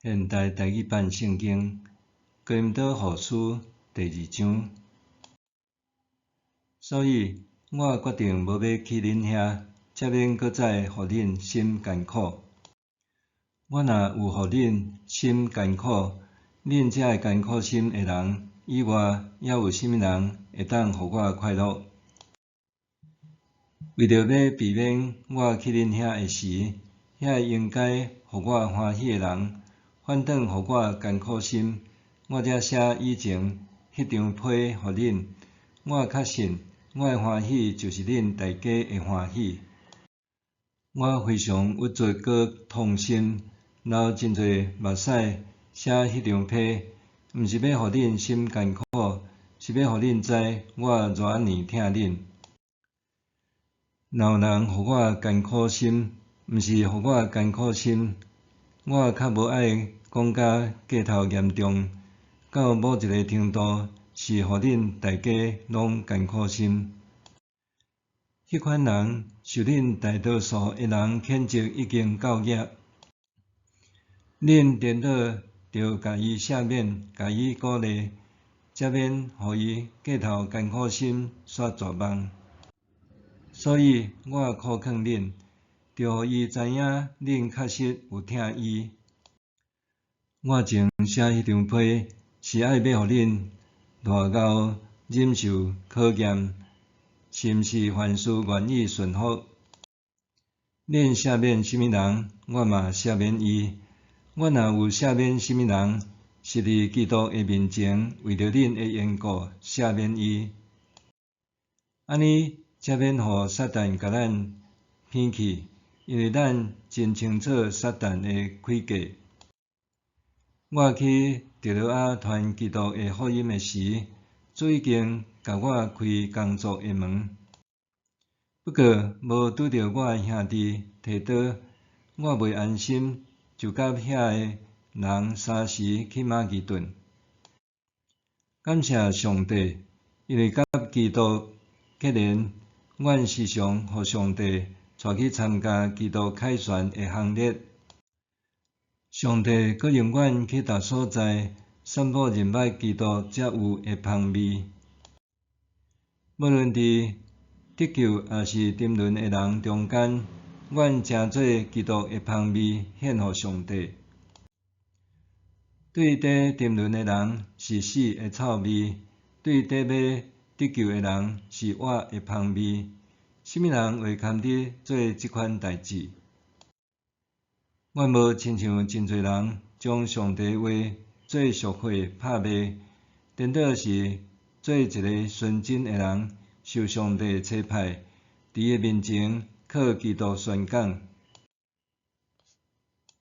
現代台語版聖經哥林多後書第二章。所以，我決定無欲去恁遐，才免閣再予恁心艱苦。我若有予恁心艱苦，恁遮个艱苦心的人以外，猶有啥物人會當予我快樂？為著欲避免我去恁遐的時，遐個應該予我歡喜的人，反轉予我艱苦心，我才寫以前彼張批予恁。我確信，我的歡喜就是恁大家的歡喜。我非常鬱卒閣痛心，流真濟目屎寫彼張批，毋是欲予恁心艱苦，是欲予恁知我偌按呢疼恁。若有人予我艱苦心，毋是予我艱苦心，我較無愛講甲過頭嚴重，到某一个程度是予恁大家攏艱苦心。彼款人受恁大多數的人譴責已經夠額，恁顛倒著共伊赦免，共伊鼓勵，才免予伊過頭艱苦心，煞絕望。所以我苦勸恁，著予伊知影恁確實有疼伊。我前寫彼張批，是愛欲予恁偌𠢕忍受考驗，是毋是凡事願意順服？恁赦免啥物人，我嘛赦免伊。我若有赦免啥物人，是佇基督的面前，為著恁的緣故赦免伊。按呢，才免予撒旦共咱騙去，因為咱真清楚撒旦的詭計。我去特洛阿傳基督的福音的時，主已經共我開工作的門。不過無拄著我的兄弟提多，我袂安心，就佮遐个人相時去馬其頓。感謝上帝，因為佮基督結連，阮時常予上帝帶去參加基督凱旋的行列。上帝閣用阮去逐所在散布認捌基督才有的芳味。無論佇得救抑是沉淪的人中間，阮成做基督的芳味獻予上帝。對佇沉淪的人是死的臭味，對佇欲得救的人是活的芳味。啥物人會堪得做這款代誌？阮無親像真濟人將上帝話做俗貨拍賣，顛倒是做一个純真的人，受上帝差派，佇伊面前靠基督宣講。